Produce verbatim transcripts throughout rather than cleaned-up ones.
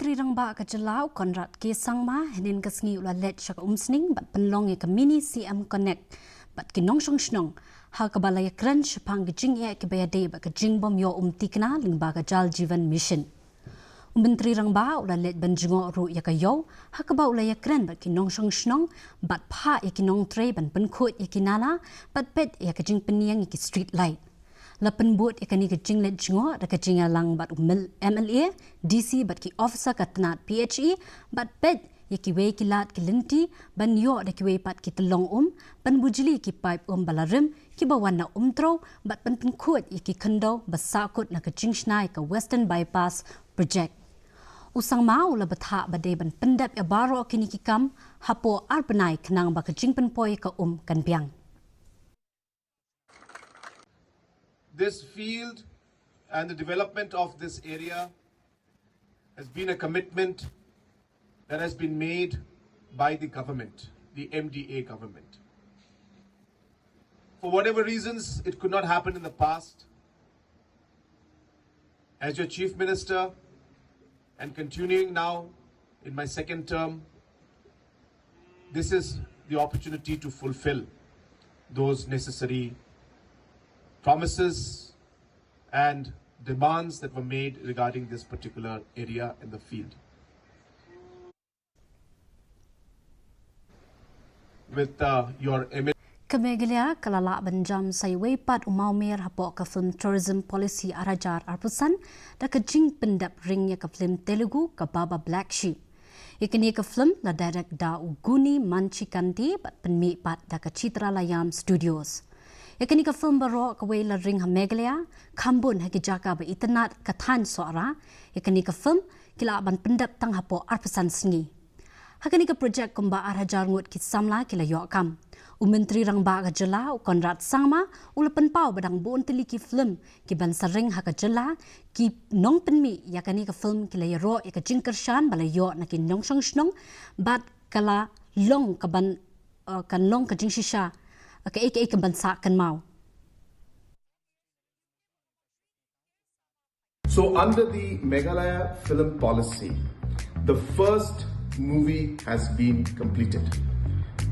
Myntri Rangbah ka jylla u Conrad K Sangma hynnin ka sngi u la leit sha ka Umsning bad pynlong ïa ka Mini C M Connect bad ki nongshong shnong, ha kaba la ïakren shaphang ki jingeh kiba ïadei bad ka jingbym ïoh um thikna lyngba ka Jal Jeevan Mission. U Myntri Rangbah u la leit ban jngoh ruh ïa ka ïew, ha kaba u la ïakren bad ki nongshong shnong bad phah ïa ki nongtrei ban pynkhuid ïa ki nala bad peit ïa ka jingpynïeng ïa ki street light. La pynbud ïa kane ka jingleit jngoh da ka jingïalang bad u M L A, D C bad ki officer ka tnat P H E bad peit ïa kiwei ki lad ki lynti ban ïoh da kiwei pat ki tyllong um, ban bujli ki paip um ba la rim kiba wan na Umtrew bad ban pynkhuid ïa ki khyndew ba sahkut na ka jingshna ïa ka Western Bypass Project. U Sangma u la bthah ba dei ban pyndep ïa baroh kine ki kam hapoh ar bnai khnang ba ka jingpynpoi ïa ka um kan biang. This field and the development of this area has been a commitment that has been made by the government, the M D A government. For whatever reasons, it could not happen in the past. As your Chief Minister, and continuing now in my second term, this is the opportunity to fulfill those necessary promises and demands that were made regarding this particular area in the field. With uh, your M L A. Ka Meghalaya ka la lah ban jam sa iwei pat u mawmer hapoh ka film Tourism Policy ar hajar arphew san da ka jingpyndep ring ïa ka film Telugu ka Baba Black Sheep. Ïa kane ka film la direct da u Guni Manchikanti bad pynmih pat da ka Chitra Layam Studios. Ïa kane ka film baroh kawei la ring ha Meghalaya, kham bun ha ki jaka ba itynnad ka thaiñ Sohra. Ïa kane ka film ki lah ban pyndep tang hapoh arphew san sngi. Ha kane ka projek kumba ar hajar ngut ki samla ki la ïoh kam. U Myntri Rangbah ka jylla u Conrad Sangma u la pynpaw ba dang bun tylli ki film ki ban sa ring ha ka jylla, ki nongpynmih ïa kane ka film ki la ïaroh ïa ka jingkyrshan ba la ïoh na ki nongshong shnong bad ka la long ka ban, uh, kan long ka jingshisha, uh, kaei kaei ka ban sah kynmaw. So under the Meghalaya Film Policy, the first movie has been completed.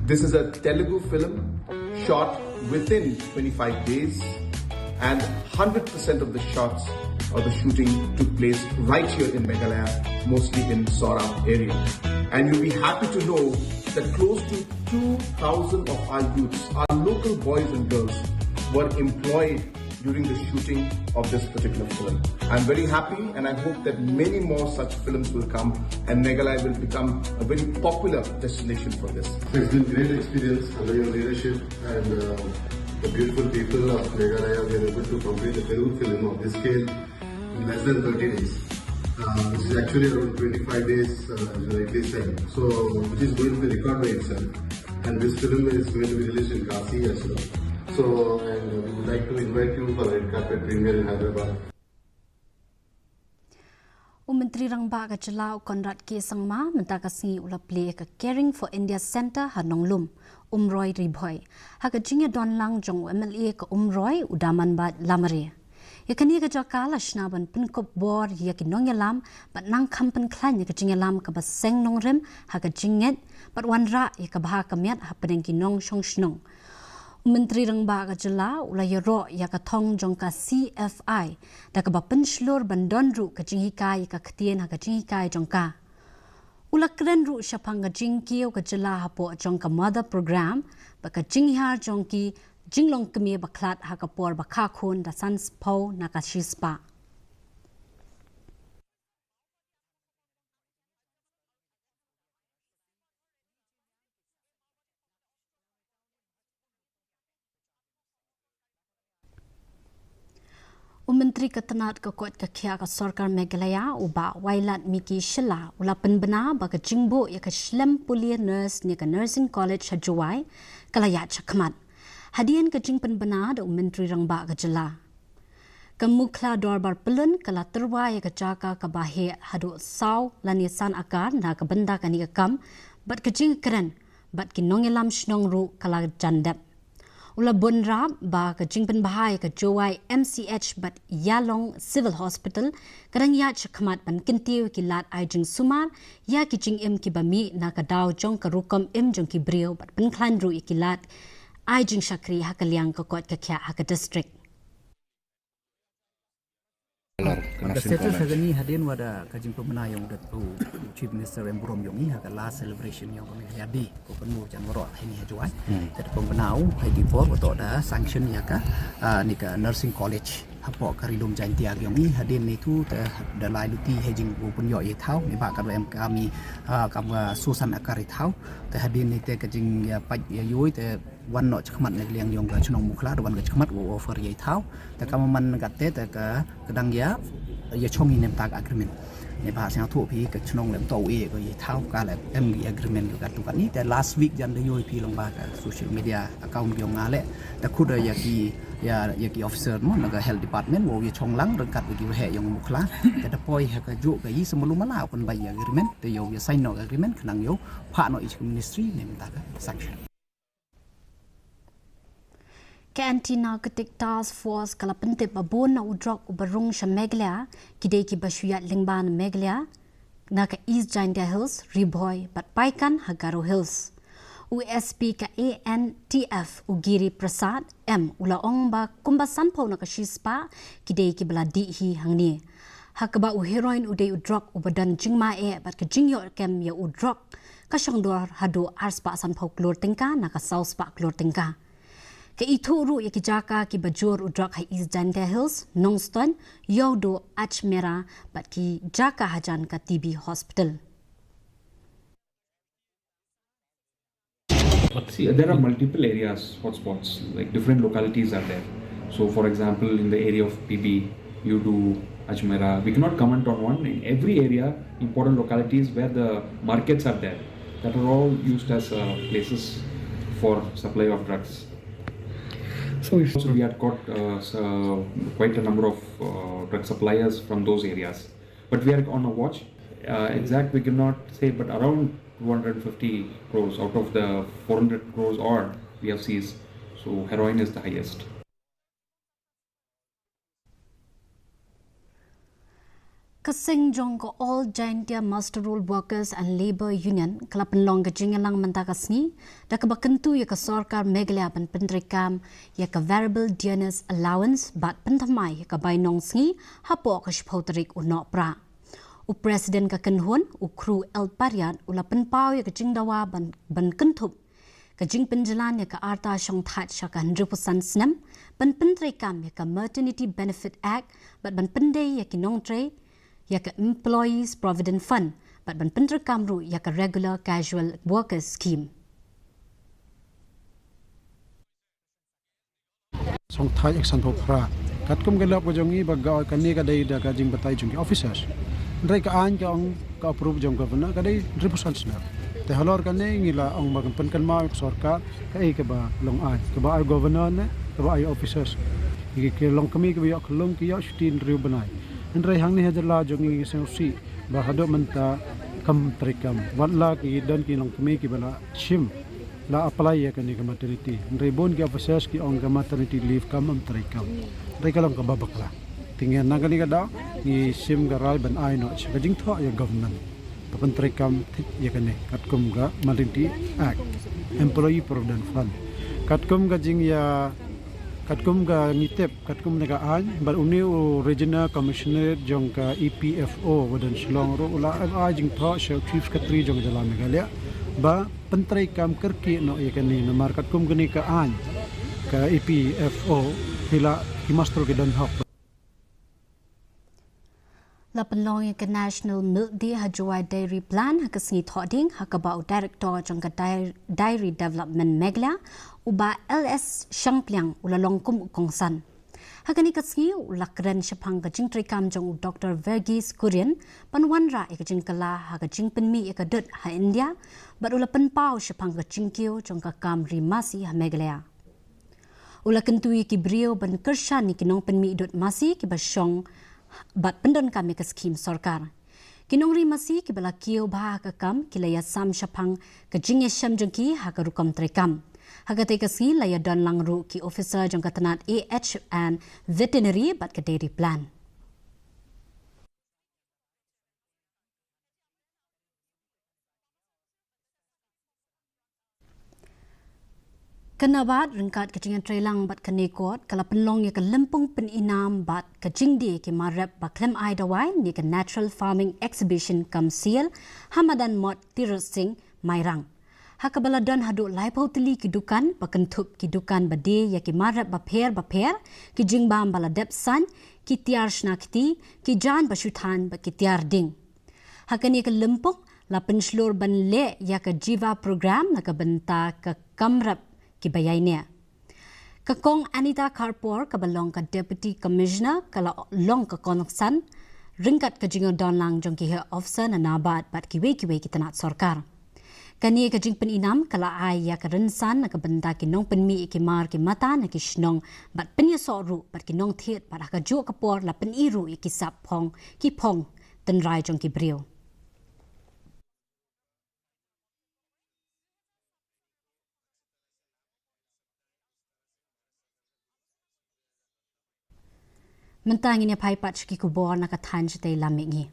This is a Telugu film shot within twenty-five days, and hundred percent of the shots or the shooting took place right here in Meghalaya, mostly in Sohra area. And you'll be happy to know that close to two thousand of our youths, our local boys and girls, were employed during the shooting of this particular film. I'm very happy and I hope that many more such films will come and Meghalaya will become a very popular destination for this. It's been great experience under your leadership and uh, the beautiful people of Meghalaya were able to complete a Telugu film of this scale in less than thirty days. Uh, this is actually around twenty-five days, uh, as you rightly said. So, which is going to be record by itself. And this film is going to be released in Kashi as well. So, and uh, we would like to invite you for a red carpet premiere in Hyderabad. U Myntri Rangbah ka jylla u Conrad K Sangma mynta ka sngi u la plie ka Caring for India Centre ha Nonglum, Umroi Ri Bhoi, ha ka jingïadon lang jong u M L A ka Umroi u Damanbait Lamare. Ïa kane ka jaka la shna ban pynkup bor ïa ki nongïalam bad nang kham pynkhlaiñ ïa ka jingïalam kaba seng nongrim ha ka jingngeit bad wanrah ïa ka bha ka miat hapdeng ki nongshong shnong. U Myntri Rangbah ka jylla u la ïaroh ïa ka thong jong ka C F I da kaba pynshlur ban don ruh ka jinghikai ïa ka ktien ha ka jinghikai jong ka. U la kren ruh shaphang ka jingkiew ka jylla hapoh jong ka Mother Program bad ka jinghiar jong ki jinglong kmie ba khlad ha ka por ba kha khun da san spah na ka shi spah. U Myntri ka tnat ka koit ka khiah ka sorkar Meghalaya u Bah Wailadmiki Shylla u la pynbna ba ka jingbuh ïa ka shlem pule nurse ne ka Nursing College ha Jowai ka la ïaid shakhmat. Hadien ka jingpynbna da u Myntri Rangbah ka jylla. Ka Mukhla Dorbar Pyllun ka la tyrwa ïa ka jaka kaba heh haduh saw lane san akar na ka bynta kane ka kam bad ka jingkren bad ki nongïalam shnong ruh ka la jan dep. U la bun rap ba ka jingpynbha ïa ka Jowai M C H bad Ïalong Civil Hospital ka dang ïaid shakhmat ban kyntiew ïa ki lad ai jingsumar ïa ki jingim kiba mih na ka daw jong ka rukom im jong ki briew bad pynkhlaiñ ruh ïa ki lad ai jingshakri ha ka liang ka koit ka khiah ha ka district. Ka status ha kane hadien wa da ka jingpynbna ïong u Chief Minister em burom ïong i ha ka last celebration ïong ka Meghalaya Day ko kan mo jan warok ha ini ha Jowai. Te da pynbna u ha i por wa toh da sanction ïa ka, ah, ni ka nursing college hapoh ka Ri Lum Jaintia ïong i. Hadien ni tu te da lai luti ha jingpynïoh ïa thaw ni ba ka em ka mi, ah, ka ma susan akar ïa thaw. Te hadien ni te ka jing ïa pait ïa yoi te wan noh chakhmat na ka liang ïong ka chnong Mukhla, da wan ka chakhmat wa offer ïa i thaw. Te ka man kat te, te ka, ka dang ïa, ïa chong i nem tak agreement. Ni ba sngewthuh phi ka chnong lem to ïa ka ïa i thaw ka le em ïa agreement ka tu kat ni. Te last week jan da yoi phi long ba ka social media account ïong nga le. Te khut ïa ki, ïa, ïa ki officer mo na ka health department wa ïa chong lang ryngkat ïa ki waheh ïong Mukhla. Te da poi ha ka juk ka i semalu mala kan ba ïa agreement. Te ïa ïa sign noh agreement ka nang ïa pha noh i ministry nem tak sanction. Ka Anti-Narcotic Task Force ka la pyntip ba bun na u drok uba rung sha Meghalaya, ki dei kiba shu ïaid lyngba na Meghalaya, na ka East Jaintia Hills, Ri Bhoi, bad Paikan ha Garo Hills. U S P ka A N T F, u Giri Prasad M, u la ong ba kumba sanphew na ka shispah ki dei kiba la dih hi hangne. Ha kaba u heroin u dei u drok uba don jingma eh bad ka jingïoh kem ïa u drok ka shong dor haduh arspah sanphew klur tyngka na ka sawspah klur tyngka. Ka ithuh ruh ïa ki jaka kiba jur u drok ha East Jaintia Hills, Nongstoiñ, Ïewduh, Ajmera bad ki jaka hajan ka T B Hospital. See, there are multiple areas, hotspots, like, different localities are there. So, for example, in the area of P B, Ïewduh, Ajmera, we cannot comment on one. In every area, important localities where the markets are there, that are all used as, uh, places for supply of drugs. So if also, we had got, uh, s-, uh, quite a number of, uh, drug suppliers from those areas. But we are on a watch. Uh, exact we cannot say, but around two hundred fifty crores out of the four hundred crores odd we have seized. So heroin is the highest. Ka seng jong ka All Jaintia Muster Roll Workers and Labour Union ka la pynlong ka jingïalang mynta ka sngi da kaba kyntu ïa ka sorkar Meghalaya ban pyntreikam ïa ka variable dearness allowance bad pynthymmai ïa ka bainong sngi hapoh ka shiphew tarik u Nohprah. U President ka kynhun, u Khru L Pariat, u la pynpaw ïa ka jingdawa ban, ban kynthup ka jingpynjlan ïa ka arta shongthait sha ka hynriewphew san snem, ban pyntreikam ïa ka Maternity Benefit Act bad ban pyndei ïa ki nongtrei ïa ka Employees Provident Fund bad ban pyntreikam ruh ïa ka Regular Casual Workers Scheme. Shongthait ek sanphew phra. Katkum ka lap ka jong i ba ka, kane ka dei da ka jingbatai jong ki officers. Hynrei ka aiñ ka ong ka approve jong governor ka dei hynriewphew san snem. Te halor kane ngi la ong ba kan pynkynmaw ïa ka sorkar kaei kaba long aiñ, kaba ai governor ne kaba ai officers. Ki, ki longkmie kiba ïoh khyllung ki ïoh shuti hynriew bnai. Hynrei hangne ha jylla jong ngi ngi sngewsih ba haduh mynta kam treikam. Wat la ki don ki longkmie kiba la shim, la apply ïa kane ka maternity. Hynrei bun ki officers ki ong ka maternity leave kam, em treikam. Hynrei ka long kaba bakla. Te ngi na kane ka daw ngi shim ka rai ban ai noh sha ka jingthoh ïa government ban pyntreikam thik ïa kane katkum ka Maternity Act, Employee Provident Fund. Katkum ka jingïa, katkum ka ngi tip, katkum na ka aiñ, bad une u Regional Commissioner jong ka E P F O wa don Shillong ruh u la ai jingthoh sha u Chief Secretary jong ka jylla Meghalaya ba pyntreikam kyrkieh noh ïa kane namar katkum kane ka aiñ ka E P F O ki la, ki muster ki don hok. La pynlong ïa ka National Milk Day ha Jowai Dairy Plant ha ka sngi Thohdieng ha kaba u Director jong ka Dai-, Dairy Development Meghalaya u Bah L S Shangpliang u la long kum u kongsan. Ha kane ka sngi u la kren shaphang ka jingtreikam jong u Doctor Verghese Kurien ban wanrah ïa ka jingkylla ha ka jingpynmih ïa ka dud ha India bad u la pynpaw shaphang ka jingkiew jong ka kam ri masi ha Meghalaya. U la kyntu ïa ki briew ban kyrshan ïa ki nongpynmih dud masi kiba shong bad pyndonkam ïa ka skhim sorkar. Ki nongri masi kiba la kiew bha ha ka kam ki la ïasam shaphang ka jingïashem jong ki ha ka rukom treikam. Ha katei ka sngi la ïa don lang ruh ki officer jong ka tnat A H and Veterinary bad ka Dairy Plant. Ka NABARD ryngkat ka jingïatreilang bad ka NECORD ka la pynlong ïa ka lympung pynïnam bad ka jingdie ki mar rep ba khlem ai dawai ne ka Natural Farming Exhibition cum Sale ha madan Mot Tirot Sing, Mairang. Ha kaba la don haduh laiphew tylli ki dukan ba kynthup ki dukan ba die ïa ki mar rep bapher bapher, ki jingbam ba la dep saiñ, ki tiar shna kti, ki jaiñ ba shu thaiñ bad ki tiar ding. Ha kane ka lympung la pynshlur ban leh ïa ka Jiva Program na ka bynta ka kam rep kiba ïaineh. Ka Kong Anita Kharpor kaba long ka Deputy Commissioner ka la long ka kongsan ryngkat ka jingdon lang jong ki heh officer na NABARD bad kiwei kiwei ki tnat sorkar. Kane ka jingpynïnam ka la ai ïa ka rynsan na ka bynta ki nongpynmih ïa ki mar ki mata na ki shnong bad pynïasoh ruh bad ki nongthied bad ha kajuh ka por la pyni ruh ïa ki sap phong, ki phong tynrai jong ki briew. Mynta ngin ïa phai pat sha ki khubor na ka thaiñ shatei lam mihngi.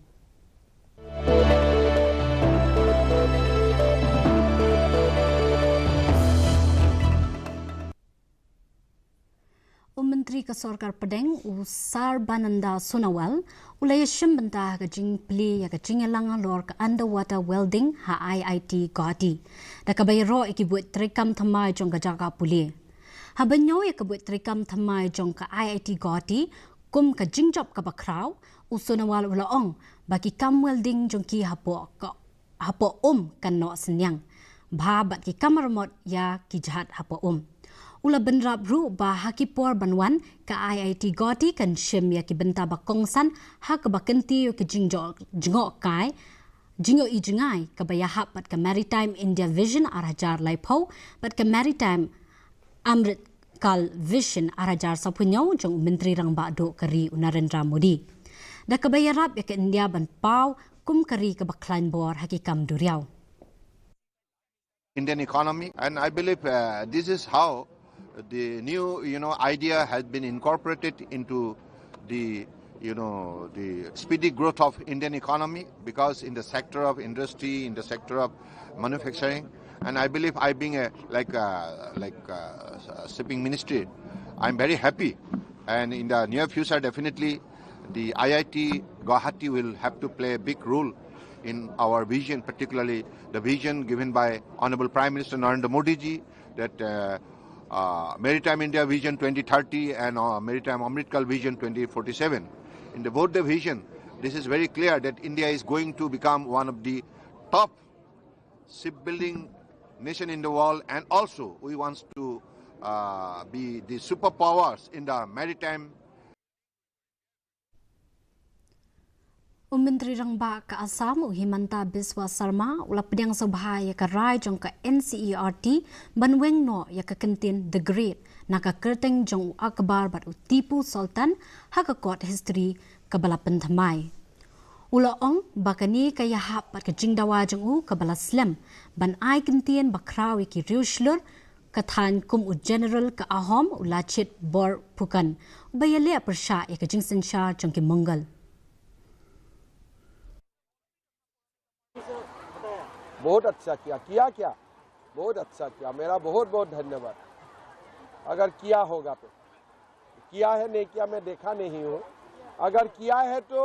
U Myntri ka Sorkar Pdeng, u Sarbananda Sonowal, u la ïashim bynta ha ka jingplie ïa ka jingïalang halor ka underwater welding ha I I T Guwahati, da kaba ïaroh ïa ki buit treikam thymmai jong ka jaka pule. Haba ñiew ïa ka buit treikam thymmai jong ka I I T Guwahati kum ka jingjop kaba khraw, u Sonowal u la ong ba ki kam welding jong ki hapoh ka, hapoh um kan noh synñiang bha bad ki kam ramot ïa ki jhat hapoh um. U la bynrap ruh ba ha ki por ban wan ka I I T Guwahati kan shim ïa ki bynta ba kongsan ha kaba kyntiew ïa ki jingjngoh, jngoh kai, jingïohi jngai kaba ïahap bad ka Maritime India Vision ar hajar laiphew bad ka Maritime Amrit Kal Vision ar hajar saphew hynñiew jong u Myntri Rangbah Duh ka ri u Narendra Modi, da kaba ïarap ïa ka India ban paw kum ka ri kaba khlaiñ bor ha ki kam duriaw. Indian economy, and I believe, uh, this is how the new, you know, idea has been incorporated into the, you know, the speedy growth of Indian economy, because in the sector of industry, in the sector of manufacturing, and I believe, I being a, like, uh, like, uh, shipping ministry, I'm very happy, and in the near future, definitely the I I T Guwahati will have to play a big role in our vision, particularly the vision given by Honorable Prime Minister Narendra Modi ji, that, uh, uh, Maritime India Vision twenty thirty and, uh, Maritime Amritkal Vision twenty forty-seven. In the both the vision, this is very clear that India is going to become one of the top shipbuilding nation in the world, and also we wants to, uh, be the superpowers in the maritime. U Myntri Rangbah ka Assam, u Himanta Biswa Sarma, u la pdiang sngewbha ïa ka rai jong ka N C E R T ban weng noh ïa ka kyntien The Great na ka kyrteng jong u Akbar bad u Tipu Sultan ha ka kot history kaba la pynthymmai. U la ong ba kane ka ïahap bad ka jingdawa jong u kaba la slem ban ai kyntien ba khraw ïa ki riewshlur ka thaiñ kum u General ka Ahom u Lachit Borphukan, uba ïaleh pyrshah ïa ka jingsynshar jong ki Mughal. बहुत अच्छा किया। किया क्या? बहुत अच्छा किया। मेरा बहुत बहुत धन्यवाद। अगर किया होगा तो। किया है नहीं किया मैं देखा नहीं हूँ। अगर किया है तो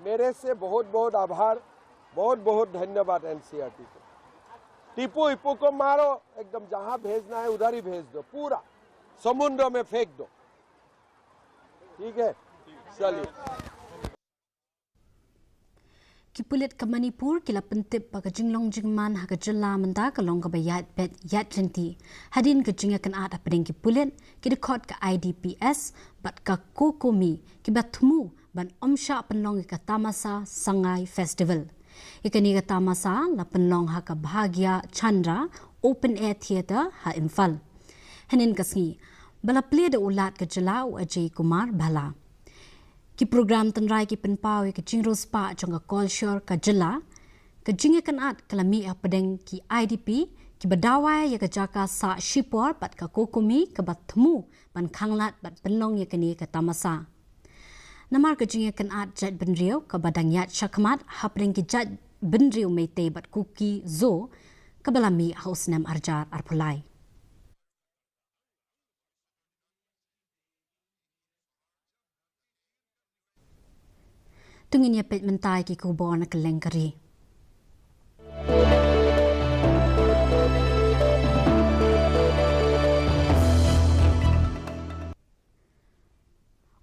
मेरे से बहुत बहुत आभार, बहुत बहुत धन्यवाद एनसीईआरटी को। टीपू ईपू को मारो, एकदम जहाँ भेजना है उधर ही भेज दो, पूरा समुद्र में फेंक दो। ठीक है, चलिए। Ki pulit ka Manipur ki la pyntip ba ka jinglong jingman ha ka jylla mynta ka long kaba ïaid beit ïaid lynti hadien ka jingïakynad hapdeng ki pulit, ki dkhot ka I D P S bad ka COCOMI kiba thmu ban ym shah pynlong ïa ka tamasa Sangai Festival. Ïa kane ka tamasa la pynlong ha ka Bhagya Chandra Open Air Theatre ha Imphal hynnin ka sngi, ba la plie da u Lat ka jylla u Ajay Kumar Bhalla. Ki program tynrai ki pynpaw ïa ka jingriewspah jong ka kolshor ka jylla. Ka jingïakynad ka la mih hapdeng ki I D P, kiba dawa ïa ka jaka sah shipor bad ka kokomi kaba thmu ban khanglad bad pynlong ïa kane ka tamasa. Namar ka jingïakynad jaitbynriew kaba dang ïaid shakhmat hapdeng ki jaitbynriew Meitei bad Kuki Zo kaba la mih ha u snem arhajar arphew lai. To ngin ïa peit mynta ïa ki khubor na kylleng ka ri.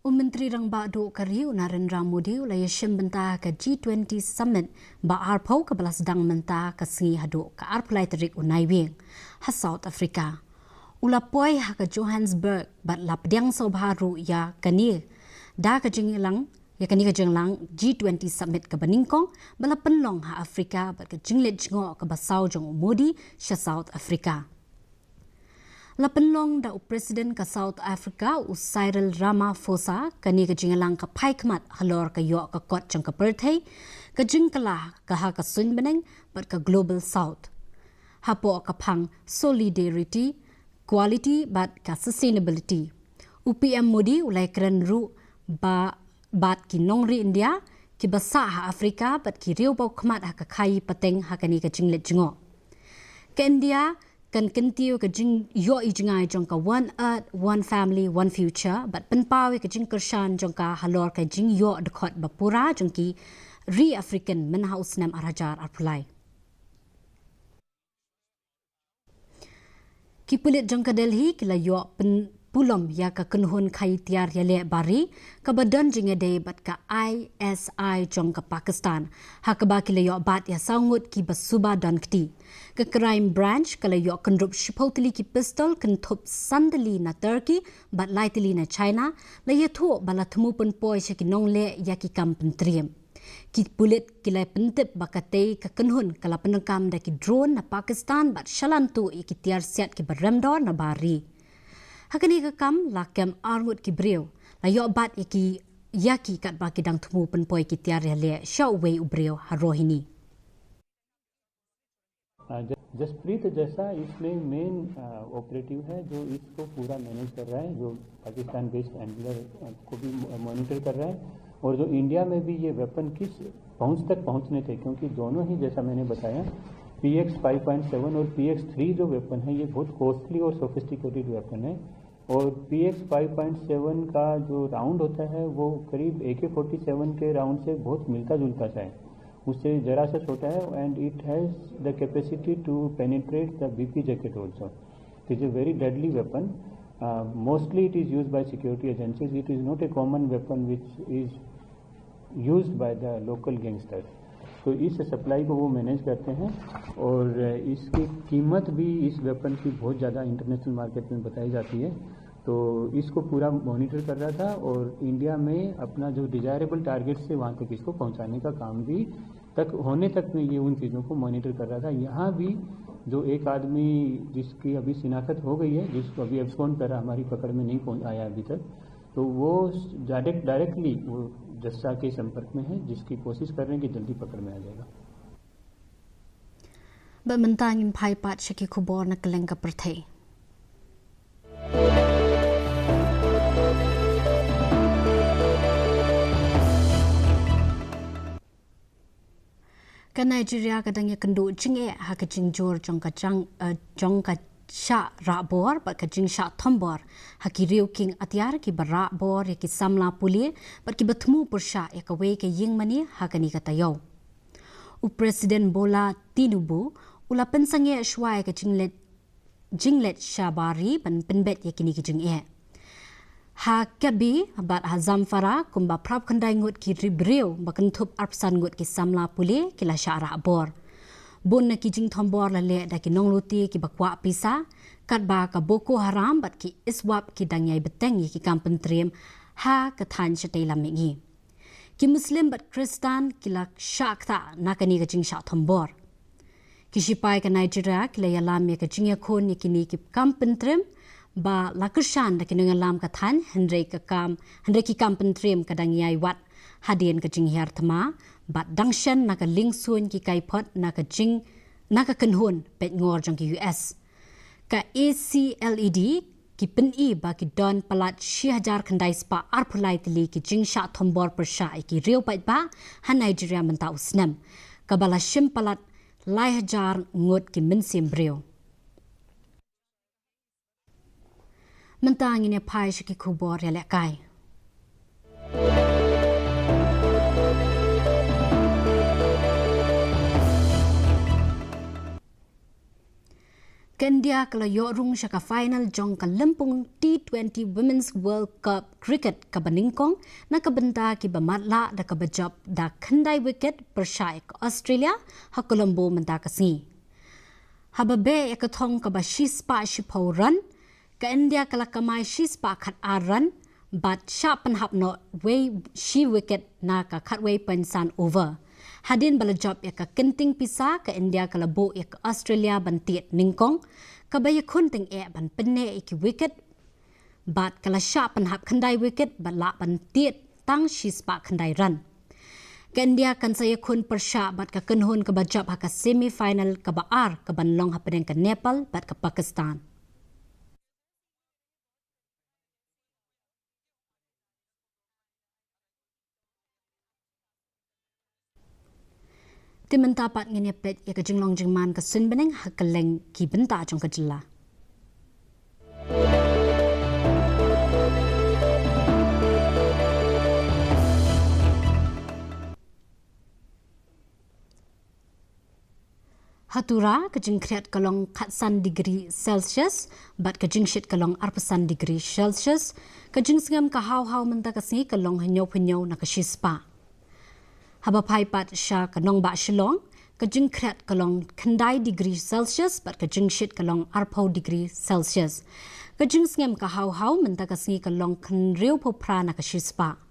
U Myntri Rangbah Duh ka ri u Narendra Modi u la ïashim bynta ha ka G twenty Summit ba arphew kaba la sdang mynta ka sngi haduh ka arphew lai tarik u Naiwieng ha South Africa. U la poi ha ka Johannesburg bad la pdiang sngewbha ruh ïa kane da ka jingïalang, ïa kane ka jingïalang G twenty Summit kaba nyngkong ba la pynlong ha Africa bad ka jingleit jngoh kaba saw jong u Modi sha South Africa. La pynlong da u President ka South Africa u Cyril Ramaphosa. Kane ka jingïalang ka phai khmat halor ka ïoh ka kot jong ka pyrthei, ka jingkylla ka ha ka suiñ bneng bad ka Global South hapoh ka phang solidarity, quality bad ka sustainability. U P M Modi u la ïakren ruh ba bad ki nongri India kiba sah ha Africa bad ki riewbawkhmat ha ka khaii pateng ha kane ka jingleit jngoh. Ka India kan kyntiew ka jingïohi jngai jong ka One Earth, One Family, One Future bad pynpaw ïa ka jingkyrshan jong ka halor ka jingïoh dkhot ba pura jong ki ri African mynha u snem arhajar arphew lai. Ki pulit jong ka Delhi ki la ïoh pynpulom ïa ka kynhun khaii tiar ïaleh bari kaba don jingïadei bad ka I S I jong ka Pakistan, ha kaba ki la ïoh bat ïa saw ngut kiba suba don kti. Ka Crime Branch ka la ïoh kynrup shiphew tylli ki pistol, kynthup san tylli na Turkey bad lai tylli na China, la ïathuh ba la thmu pynpoi sha ki nongleh ïa ki kam pyntriem. Ki pulit ki la pyntip ba katei ka kynhun ka la pyndonkam da ki drone na Pakistan bad shalan tuh ïa ki tiar siat kiba rem dor na bari. Ha kane ka kam la kem ar ngut ki briew, la ïoh bat ïa ki, ïa ki katba ki dang thmu pynpoi ki tiar ïaleh sha uwei u briew ha Rohini. हाँ, ज-, जसप्रीत जैसा इसमें मेन, अ, ऑपरेटिव है, जो इसको पूरा मैनेज कर रहा है, जो पाकिस्तान बेस्ड हैंडलर, अ, को भी म-, मॉनिटर कर रहा है, और जो इंडिया में भी ये वेपन किस पहुंच तक पहुंचने थे, क्योंकि दोनों ही, जैसा मैंने बताया, पी एक्स फ़ाइव पॉइंट सेवन और पी एक्स थ्री जो वेपन है, ये बहुत कॉस्टली और सोफिस्टिकेटेड वेपन है। और पी एक्स फ़ाइव पॉइंट सेवन का जो राउंड होता है, वो करीब ए के फ़ोर्टी सेवन के राउंड से बहुत मिलता जुलता सा है, उससे ज़रा सा छोटा है, and it has the capacity to penetrate the B P jacket also. It is a very deadly weapon. Uh, mostly it is used by security agencies. It is not a common weapon which is used by the local gangsters. तो इस सप्लाई को वो मैनेज करते हैं और इसकी कीमत भी इस वेपन की बहुत ज़्यादा इंटरनेशनल मार्केट में बताई जाती है। तो इसको पूरा मॉनिटर कर रहा था और इंडिया में अपना जो डिजायरेबल टारगेट से वहाँ तक इसको पहुँचाने का काम भी तक होने तक में ये उन चीज़ों को मॉनिटर कर रहा था। यहाँ भी जो एक आदमी जिसकी अभी शिनाख्त हो गई है, जिसको अभी एब्सकॉन्ड कर रहा, हमारी पकड़ में नहीं पहुँच आया अभी तक, तो वो डायरेक्ट, डायरेक्टली वो जस्सा के संपर्क में है, जिसकी कोशिश कर रहे हैं कि जल्दी पकड़ में आ जाएगा। Bad mynta ngin phai pat sha ki khubor na kylleng ka pyrthei. Ka Nigeria ka dang ïakynduh jingeh ha ka jingjur jong ka jang, eh, jong ka shah rah bor bad ka jingshah thombor ha ki riew king atiar kiba rah bor ïa ki samla pule bad kiba thmu pyrshah ïa kawei ka ïing mane ha kane ka taïew. U President Bola Tinubu u la pynsangeh shuwa ïa ka jingleit, jingleit sha bari ban pynbeit ïa kine ki jingeh. Ha Kebbi bad ha Zamfara kumba phra phew khyndai ngut ki ri briew ba kynthup arphew san ngut ki samla pule ki la shah rah bor. Bun na ki jingthombor la leh da ki nonglute kiba kwah pisa, katba ka Boko Haram bad ki ISWAP ki dang ïai bteng ïa ki kam pyntriem ha ka thaiñ shatei lam mihngi. Ki Muslim bad Khristan ki la shah ktah na kane ka jingshah thombor. Ki shipai ka Nigeria ki la ïalam ïa ka jingïakhun ïa kine ki kam pyntriem ba la kyrshan da ki nongïalam ka thaiñ, hynrei ka kam, hynrei ki kam pyntriem ka dang ïai wad hadien ka jinghiar thma bad dang shen na ka liengsuiñ ki kaiphod na ka jing Na ka kynhun peit ngor jong ki U S, ka A C L E D, ki pyni ba ki don palat shi hajar khyndai spah arphew lai tylli ki jingshah thombor pyrshah ïa ki riew paidbah ha Nigeria mynta u snem, kaba la shim palat lai hajar ngut ki mynsiem briew. Mynta ngin ïa phai sha ki khubor ïalehkai. Ka India ka la ïoh rung sha ka final jong ka lympung T twenty Women's World Cup Cricket kaba nyngkong na ka bynta kiba matlah da kaba jop da khyndai wicket pyrshah ïa ka Australia ha Colombo mynta ka sngi. Haba beh ïa ka thong kaba shi spah shiphew run, ka India ka la kamai shi spah khat ar run bad shah pynhap noh wei shi wicket na ka khatwei point san over. Hadien ba la jop ïa ka kynting pisa, ka India ka la buh ïa ka Australia ban tied nyngkong, kaba ïakhun tyngeh ban pynneh ïa ki wicket bad ka la shah pynhap khyndai wicket bad lah ban tied tang shi spah khyndai run. Ka India kan sa ïakhun pyrshah bad ka kynhun kaba jop ha ka semi final kaba ar kaban long hapdeng ka Nepal bad ka Pakistan. Te mynta pat ngin ïa peit ïa ka jinglong jingman ka suiñ bneng ha kylleng ki bynta jong ka jylla. Ha Tura, ka jingkhriat ka long khatsan degree Celsius bad ka jingshit ka long arphew san degree Celsius. Ka jingsngem ka haw haw mynta ka sngi ka long hynñiewphew hynñiew na ka shispah. Haba phai pat sha ka nongbah Shillong, ka jingkhriat ka long khyndai degree Celsius bad ka jingshit ka long arphew degree Celsius. Ka jingsngem ka haw haw mynta ka sngi ka long hynriewphew phra na ka shispah.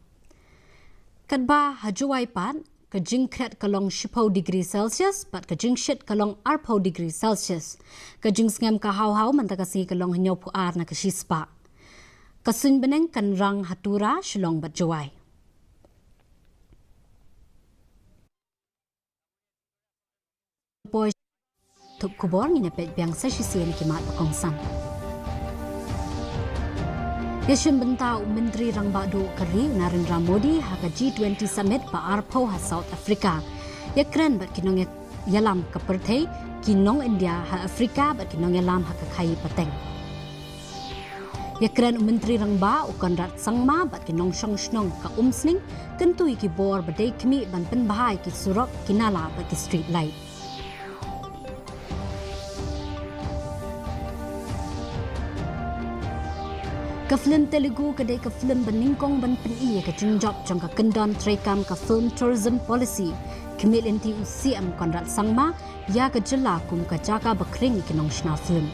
Katba ha Jowai pat, ka jingkhriat ka long shiphew degree Celsius bad ka jingshit ka long arphew degree Celsius. Ka jingsngem ka haw haw mynta ka sngi ka long hynñiewphew ar na ka shispah. Ka suiñ bneng kan rang ha Tura, Shillong bad Jowai. Poi, thup khubor ngin ïa peit biang sa shisien ki mat ba kongsan. Ïashim bynta u Myntri Rangbah Duh ka ri u Narendra Modi ha ka G twenty Summit ba arphew ha South Africa. Ïakren bad ki nongïalam ka pyrthei, ki nong India ha Africa bad ki nongïalam ha ka khaii pateng. Ïakren u Myntri Rangbah u Conrad Sangma bad ki nongshong shnong ka Umsning, kyntu ïa ki bor ba dei khmih ban pynbha ïa ki surok, ki nala bad ki street light. Ka film Telugu ka dei ka film ba nyngkong ban pyni ïa ka jingjop jong ka kyndon treikam ka Film Tourism Policy. Khmih lynti u C M Conrad Sangma ïa ka jylla kum ka jaka ba khring ïa ki nongshna film.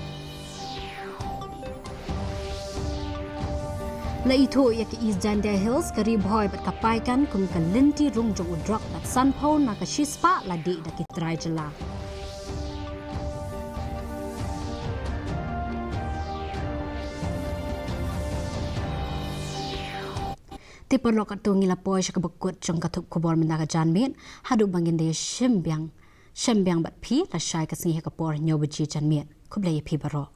La ithuh ïa ka East Jaintia Hills, ka Ri Bhoi bad ka Paikan kum ka lynti rung jong u drok bad sanphew na ka shispah la dih da ki trai jylla. Te paralok, katto ngi la poi sha kaba kut jong ka thup khubor mynta ka janmiet, haduh ba ngin da ïashem biang, shem biang bad phi lashai ka sngi ha ka por hynñiew baje janmiet. Khublei ïa phi baroh.